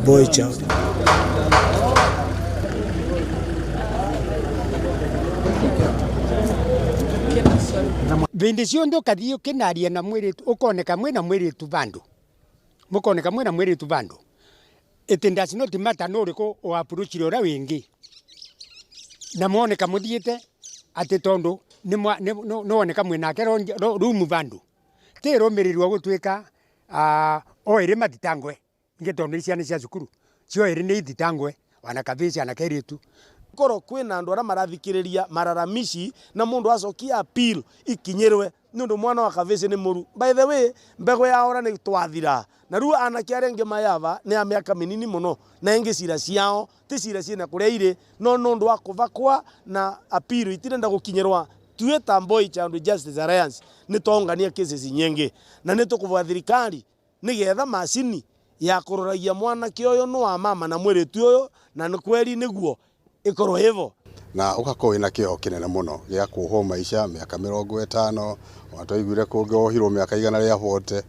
Boy child. Vindi cionthe ukathii ukinaria na mwiritu ukoneka mwina mwiritu vandu mukoneka mwina mwiritu vandu, it does not matter no uriku o approach uria wingi na mwoneka muthiite ati tondu niwoneka mwinake room vandu ti rumirirwa gutuika o iri matitangwe ingi tondu ni ciana cia cukuru cio iri ni ithitangwe wana kavisi ana kairitu. Korwo kwina andu aria marathikiriria mararamici na mundu acokia appeal ikinyirwe ni undu mwana wa kavisi ni muru. By the way, mbegu ya ora ni twathira na riu anake aria angi mayava ni a miaka minini muno na ingi cira ciao ti cira ciina kuria iri no nundu wa kuvakwa na appeal itirenda gukinyirwa. Tue ta Boy Child Justice Alliance ni twongania cases nyingi na ni tukuvoya thirikari nigetha macini ya kuroragia mwanake uyu ni wa mama na mwiritu uyu na ni kweri niguo ikorwo ivo. Na ugakorwo wina kĩo kĩnene mũno gĩa kuohwo maica mĩaka 50, ona twaiguire kũngĩ wohirwo mĩaka 140,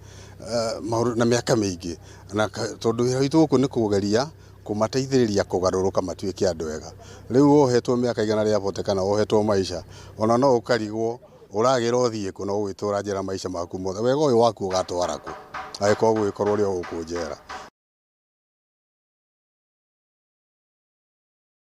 maũndũ na mĩaka mĩingĩ, na tondũ wĩra witũ gũkũ nĩ kũgeria kũmateithĩrĩria kũgarũrũka matuĩke andũ ega. Rĩu wohetwo mĩaka 140 kana wohetwo maica, ona no ũkarigwo ũragĩra ũthiĩ kũ na ũgwĩtũra njera maica maku mothe, wega ũyũ waku ũgatwara kũ angĩkorwo ũgũgĩkorwo ũrĩ o gũkũ njera.